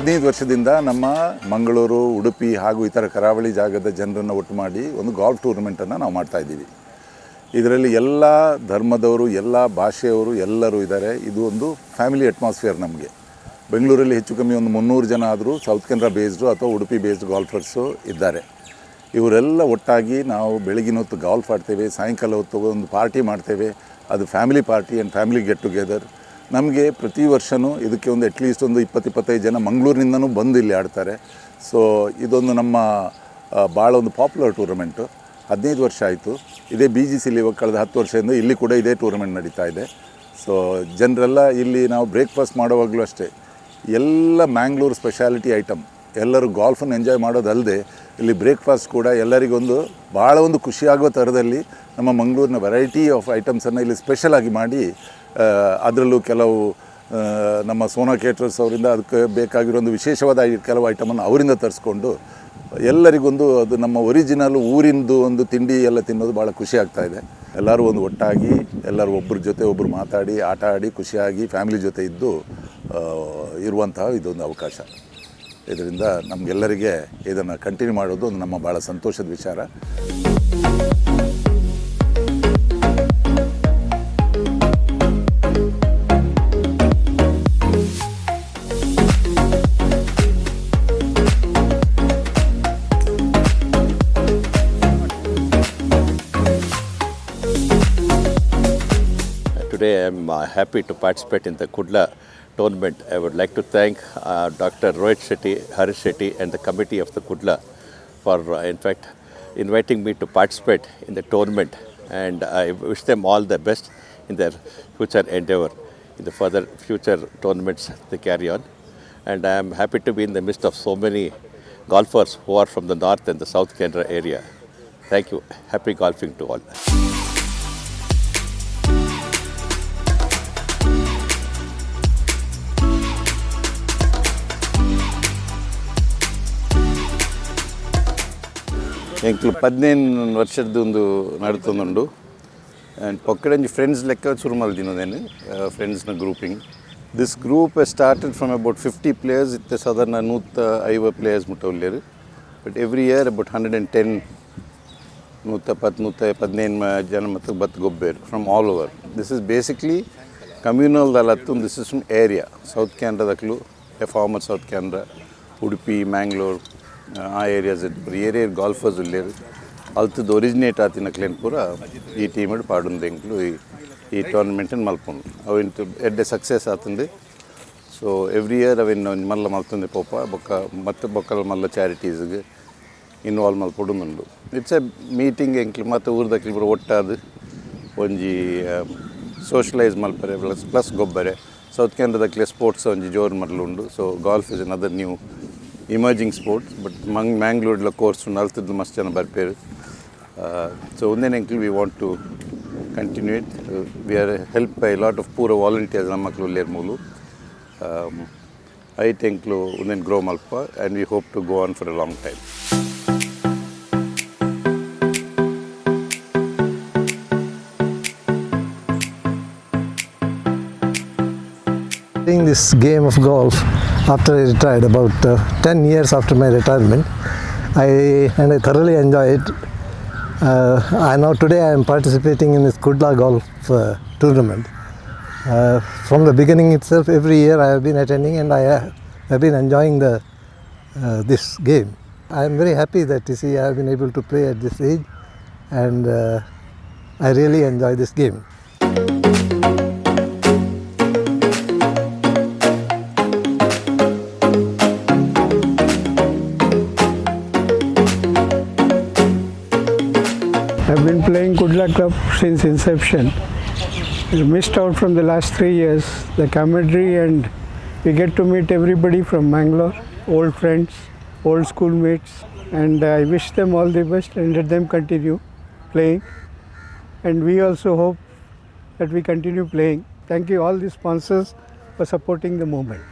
15 ವರ್ಷದಿಂದ ನಮ್ಮ ಮಂಗಳೂರು, ಉಡುಪಿ ಹಾಗೂ ಇತರ ಕರಾವಳಿ ಜಾಗದ ಜನರನ್ನು ಒಟ್ಟು ಮಾಡಿ ಒಂದು ಗಾಲ್ಫ್ ಟೂರ್ನಮೆಂಟನ್ನು ನಾವು ಮಾಡ್ತಾಯಿದ್ದೀವಿ. ಇದರಲ್ಲಿ ಎಲ್ಲ ಧರ್ಮದವರು, ಎಲ್ಲ ಭಾಷೆಯವರು ಎಲ್ಲರೂ ಇದ್ದಾರೆ. ಇದು ಒಂದು ಫ್ಯಾಮಿಲಿ ಅಟ್ಮಾಸ್ಫಿಯರ್ ನಮಗೆ. ಬೆಂಗಳೂರಲ್ಲಿ ಹೆಚ್ಚು ಕಮ್ಮಿ ಒಂದು 300 ಜನ ಆದರೂ ಸೌತ್ ಕೆನರಾ ಬೇಸ್ಡು ಅಥವಾ ಉಡುಪಿ ಬೇಸ್ಡ್ ಗಾಲ್ಫರ್ಸು ಇದ್ದಾರೆ. ಇವರೆಲ್ಲ ಒಟ್ಟಾಗಿ ನಾವು ಬೆಳಗಿನ ಹೊತ್ತು ಗಾಲ್ಫ್ ಆಡ್ತೇವೆ, ಸಾಯಂಕಾಲ ಹೊತ್ತು ಒಂದು ಪಾರ್ಟಿ ಮಾಡ್ತೇವೆ. ಅದು family party and family get together. ನಮಗೆ ಪ್ರತಿ ವರ್ಷವೂ ಇದಕ್ಕೆ ಒಂದು ಅಟ್ಲೀಸ್ಟ್ ಒಂದು 20-25 ಜನ ಮಂಗಳೂರಿನಿಂದನೂ ಬಂದು ಇಲ್ಲಿ ಆಡ್ತಾರೆ. ಸೊ ಇದೊಂದು ನಮ್ಮ ಭಾಳ ಒಂದು ಪಾಪ್ಯುಲರ್ ಟೂರ್ನಮೆಂಟು. 15 ವರ್ಷ ಆಯಿತು. ಇದೇ ಬಿಜಿಸಿಲಿ ಇವಾಗ ಕಳೆದ 10 ವರ್ಷದಿಂದ ಇಲ್ಲಿ ಕೂಡ ಇದೇ ಟೂರ್ನಮೆಂಟ್ ನಡೀತಾ ಇದೆ. ಸೊ ಜನರೆಲ್ಲ ಇಲ್ಲಿ ನಾವು ಬ್ರೇಕ್ಫಾಸ್ಟ್ ಮಾಡುವಾಗಲೂ ಅಷ್ಟೇ ಎಲ್ಲ ಮ್ಯಾಂಗ್ಳೂರು ಸ್ಪೆಷಾಲಿಟಿ ಐಟಮ್. ಎಲ್ಲರೂ ಗಾಲ್ಫನ್ನು ಎಂಜಾಯ್ ಮಾಡೋದಲ್ಲದೆ ಇಲ್ಲಿ ಬ್ರೇಕ್ಫಾಸ್ಟ್ ಕೂಡ ಎಲ್ಲರಿಗೊಂದು ಭಾಳ ಒಂದು ಖುಷಿಯಾಗುವ ಥರದಲ್ಲಿ ನಮ್ಮ ಮಂಗಳೂರಿನ ವೆರೈಟಿ ಆಫ್ ಐಟಮ್ಸನ್ನು ಇಲ್ಲಿ ಸ್ಪೆಷಲಾಗಿ ಮಾಡಿ, ಅದರಲ್ಲೂ ಕೆಲವು ನಮ್ಮ ಸೋನಾ ಕೇಟ್ರರ್ಸ್ ಅವರಿಂದ ಅದಕ್ಕೆ ಬೇಕಾಗಿರೋ ಒಂದು ವಿಶೇಷವಾದ ಕೆಲವು ಐಟಮನ್ನು ಅವರಿಂದ ತರಿಸ್ಕೊಂಡು ಎಲ್ಲರಿಗೊಂದು ಅದು ನಮ್ಮ ಒರಿಜಿನಲ್ ಊರಿಂದು ಒಂದು ತಿಂಡಿ ಎಲ್ಲ ತಿನ್ನೋದು ಭಾಳ ಖುಷಿ ಆಗ್ತಾಯಿದೆ. ಎಲ್ಲರೂ ಒಂದು ಒಟ್ಟಾಗಿ ಎಲ್ಲರೂ ಒಬ್ಬರ ಜೊತೆ ಒಬ್ಬರು ಮಾತಾಡಿ, ಆಟ ಆಡಿ, ಖುಷಿಯಾಗಿ ಫ್ಯಾಮಿಲಿ ಜೊತೆ ಇದ್ದು ಇರುವಂತಹ ಇದೊಂದು ಅವಕಾಶ. ಇದರಿಂದ ನಮಗೆಲ್ಲರಿಗೆ ಇದನ್ನು ಕಂಟಿನ್ಯೂ ಮಾಡೋದು ಒಂದು ನಮ್ಮ ಭಾಳ ಸಂತೋಷದ ವಿಚಾರ. Today I am happy to participate in the Kudla tournament. I would like to thank Dr. Rohit Shetty, Harish Shetty and the committee of the Kudla for in fact inviting me to participate in the tournament, and I wish them all the best in their future endeavor, in the further future tournaments they carry on. And I am happy to be in the midst of so many golfers who are from the north and the south Canara area. Thank you. Happy golfing to all. ಎಂಕ್ಲು 15 ವರ್ಷದ ಒಂದು ನಡತೊಂದುಂಡು. And ಪೊಕ್ಕಡಂಜಿ friends ಲೆಕ್ಕ ಶುರು ಮಲ್ದಿನದೇನು ಫ್ರೆಂಡ್ಸ್ನ grouping. This group started from about 50 players. ಇತ್ತೆ ಸಾಧಾರಣ 150 players ಮುಟ್ಟ ಉಲ್ಲೇರು. But every year about 110, 110, 115 ಜನ ಮತ್ತು ಬತ್ ಗೊಬ್ಬೇರು from all over. This is basically communal ದಲತ್ತು. This is from area south ಕ್ಯಾನ್ರಾದಕ್ಲು, A former south Canara, Udupi, Mangalore ಆ areas area ಗಾಲ್ಫರ್ಸ್ ಉಲ್ಲೇರು. ಅಲ್ತದ್ದು originate ಆತಿನ ಕ್ಲೇನ್ ಪೂರ ಈ ಟೀಮ್ ಪಾಡುಂದು. ಎಂಕ್ಲು ಈ ಟೂರ್ನಮೆಂಟನ್ನು ಮಲ್ಪುಂಡು ಅವು ಇಂತು ಎಡ್ಡೆ ಸಕ್ಸಸ್ ಆತಂದು. ಸೊ ಎವ್ರಿ ಇಯರ್ ಅವಿನ್ ಒಂಜಿ ಮಲ್ಲ ಮಲ್ತೊಂದೆ ಪೋಪ ಬೊಕ್ಕ ಮತ್ತು ಬೊಕ್ಕಲ ಮಲ್ಲ ಚಾರಿಟೀಸ್ಗೆ ಇನ್ವಾಲ್ವ್ ಮಲ್ಪೊಡುಂದುಂಡು. It's A meeting. ಎಂಕ್ಲು ಮತ್ತು ಊರ್ದಕ್ಲು ಪೂರ ಒಟ್ಟಾದ್ ಒಂಜಿ ಸೋಷಲೈಸ್ ಮಲ್ಪರೆ, ಪ್ಲಸ್ ಪ್ಲಸ್ ಗೊಬ್ಬರೆ. ಸೌತ್ ಕೆನರಾದಕ್ಲೆ ಸ್ಪೋರ್ಟ್ಸ್ ಒಂಜಿ ಜೋರು ಮಲ್ಲು ಉಂಡು. So golf is another new emerging sports, but ಮ್ಯಾಂಗ್ಳೂರ್ಲ course ಉಂಡು. ಅಲ್ತದ್ದು ಮಸ್ತ್ ಜನ ಬರ್ಪೇರು. ಸೊ ಒಂದೇನೆ ಎಂಕ್ಲು we want to continue it. We are help by lot of ಪೂರ ವಾಲಂಟಿಯರ್ಸ್. ನಮ್ಮ ಮಕ್ಕಳು ಉಲ್ಲೇರ್ ಮೂಲು ಐಟ್ ಎಂಕ್ಲು ಒಂದೇನು grow ಮಲ್ಪ, and we hope to go on for a long time. Playing this game of golf after I retired, about 10 years after my retirement, I thoroughly enjoy it. I now today I am participating in this Kudla golf tournament. From the beginning itself, every year I have been attending, and I have been enjoying the this game. I am very happy that, you see, I have been able to play at this age, and I really enjoy this game. I've been playing Kudla Club since inception. We missed out from the last 3 years, the camaraderie, and we get to meet everybody from Mangalore, old friends, old schoolmates, and I wish them all the best and let them continue playing. And we also hope that we continue playing. Thank you all the sponsors for supporting the movement.